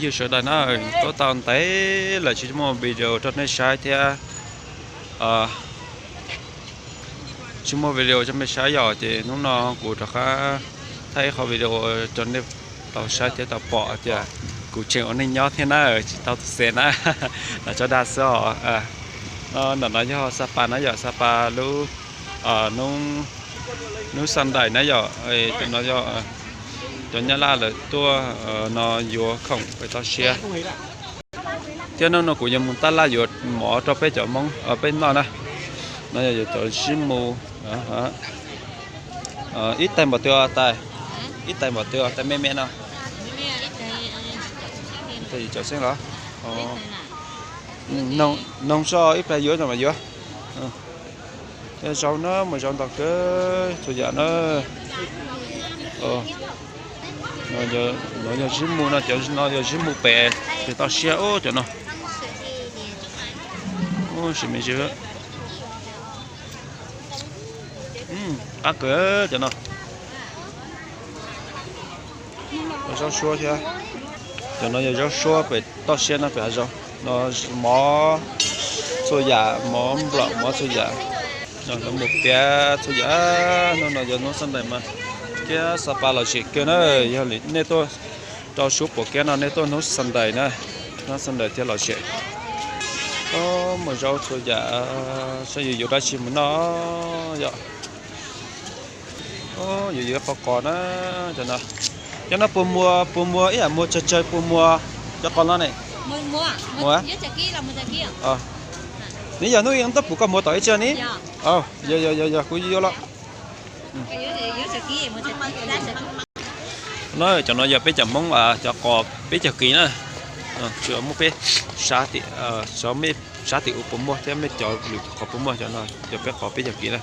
Yog sawv daws na, tuaj tau ntev lawm tsis muaj video rau nej saib thiab. Tsis muaj video rau nej saib yom, ces hnub no kuv rov qab thaij ib qho video rau nej tau saib thiab tau pom tias kuv tseem ua neej nyob thiab na, tsis tau tu xes na. Los tso dag xwb os. No ntawm no yog Sapa na yom, Sapa lub hnub Sunday na yom, no yog cov Nyab Laj lawv tuaj no yuav khoom pem toj siab. Thiab hnub no kuv yuav mus taj laj yuav mov rau peb cov Hmoob peb noj na. No yog yuav cov zib mu, ib tais npaum twg tais, ib tais npaum twg tais me me no. Ib tais yim caum xeeb los? Noog zoj ib pliag yuav no mas yuav. Thiab zaub na, muaj zaub ntau kawg txhua yam na. No yog zib mu no, cov no yog zib mu pem, pem toj siab ub cov no. Sim me ntsis. Qab kawg cov no. Zaub suab thiab. Cov no yog zaub suab pem toj siab no pem hav zoov no. Mov txhua yam, mov nplom mov txhua yam. Lawv mus piav txhua yam. Hnub no yog hnub Sunday mas kiab Sapa lom zem kawg na. Yog nej tuaj rau Suav Puas Kiab no nej tuaj hnub Sunday na, hnub Sunday thiaj lom zem. Muaj zaub txhua yam, saib yus yuav dab tsi mus noj yom. Yus yuav qos qos na, cov no. Cov no puas muag, puas muag ib yam muag tsawg tsawg puas muag cov qos no ne? Muag. Nws yog hnub ib ntab pum koj muag tom ib tsi ni? Yog yog yog yog, kuv yuav los. No cov no yog peb cov Hmoob cov qos peb caug kis na. Tsuas muab peb sab tim, sab tim ub puas muag thiab mej cov lwm qhov puas muag, cov no yog peb qos peb caug kis na.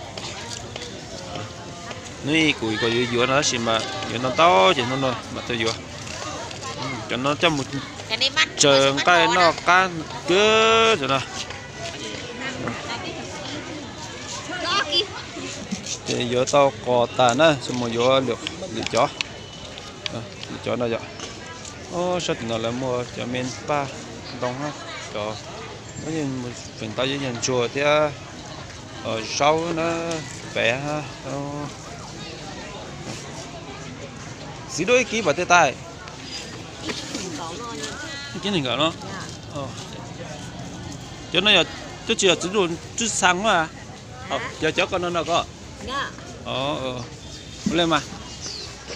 Nws kuv kom yuav yuav no tab sis mas yuav no ntau ces hnub no mam tuaj yuav. Cov no coj mus tsaws nqaij noj qab kawg cov no. Ces yuav tau qos tas na, tsis mus yuav lwm cov. Lwm cov no yom. Sab tim no lawv muag cov me paj ntoo, cov feem ntau yeej yog ntsuag thiab zaub na, pem. Txiv duaj ib kib npaum tej tais? Ib kib nees nkaum no. Cov no yog, twb tsis yog txiv duaj tswj xaa mas. Yog cov ko no no ko. Ua li mas,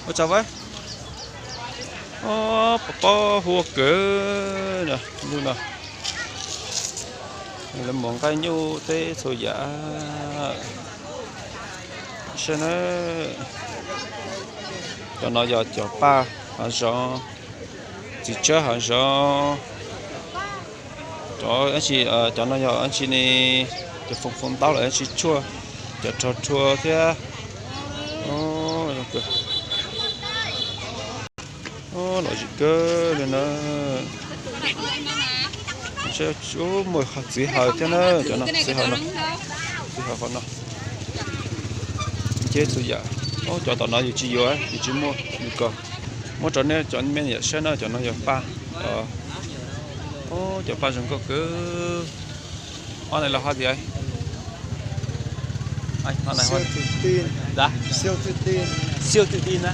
ua tsaug. Pob pob huab kawg. Lub no lawv muag nqaij nyuj teb txhua yam. Saib na, cov no yog cov paj hav zoov, txiv tsawb hav zoov. Cov, cov no yog dab tsi ne? Cov foom foom ntaub los dab tsi tshuaj, cov rog rhua thiab. Lom zem kawg li na. Muaj txiv haws thiab na, cov no txiv haws no, txiv haws qhov no. Ceb txhua yam. Cov tom no yus tsis yuav, yus tsis muaj, yus kom muab rau nej cov me nyuam saib na, cov no yog paj. Cov paj zoo nkauj kawg. Ob ne los hov tias, siêu tự tin na.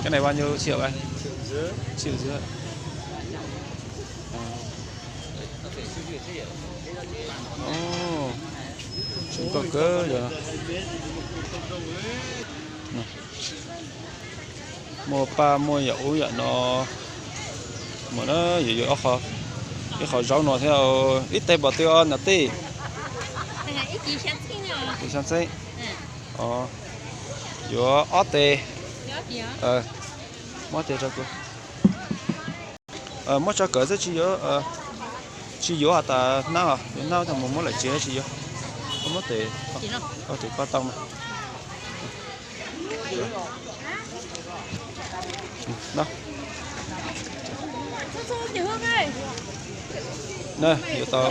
Cái này bao nhiêu triệu anh? Triệu rưỡi. Sim koj kawg yog. Muaj paj muaj yam ub yam no. Mus na, yuav yuav ib qho zaub no thiab. Ib tes npaum twg os niam tij? Ib xyoo txheeb. Yuav ob tes. Muab tes rau kuv. Muab tso kawm xwb tsis yuav, tsis yuav has tas hnab, yuav hnab tau mus muab lawm tsev tsis yuav. Muab tes, tes ko tau mas. Yuav tau,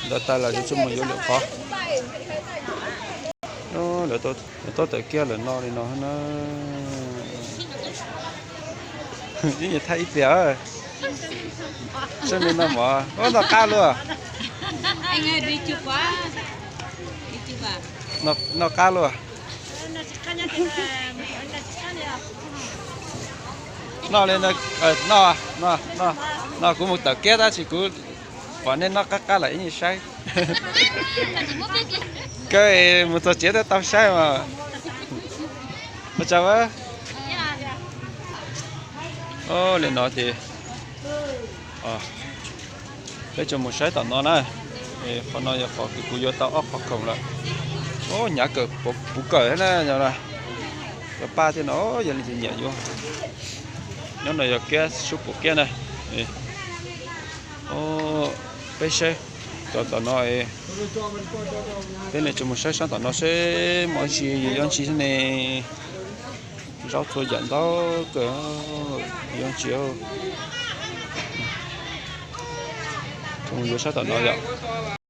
lawv tas lawm tsis mus yuav lwm qhov. Lawv tuaj tawm kiag lawm no li no na. Ib nyuag thaij ib pliag. Saib me noj mov, ua noj qab luaj. Noj qab luaj. Noj li, noj, noj, kuv mus tawm kiab tab sis kuv pom nej noj qab qab lawm ib nyuag saib. Kawg mus txog tsev thiaj tau saib mas. Ua tsaug. Li no ces peb tsuas mus saib tom no na. Qhov no yog qhov kws kuv yuav tau ob qhov khoom lawm. Hnyav kawg, puv kawg na. Cov paj thiab no yog li ces nyiam yuav. Nyob no yog kiab sub puv kiab na. Peb saib tom tom no, peb ne tsuas mus saib sab tom no seb muaj ntsis yuav ntsis ne. Zaub txhua yam ntau kawg, yuav ntsis. Tsuas mus yuav sab tom no yom.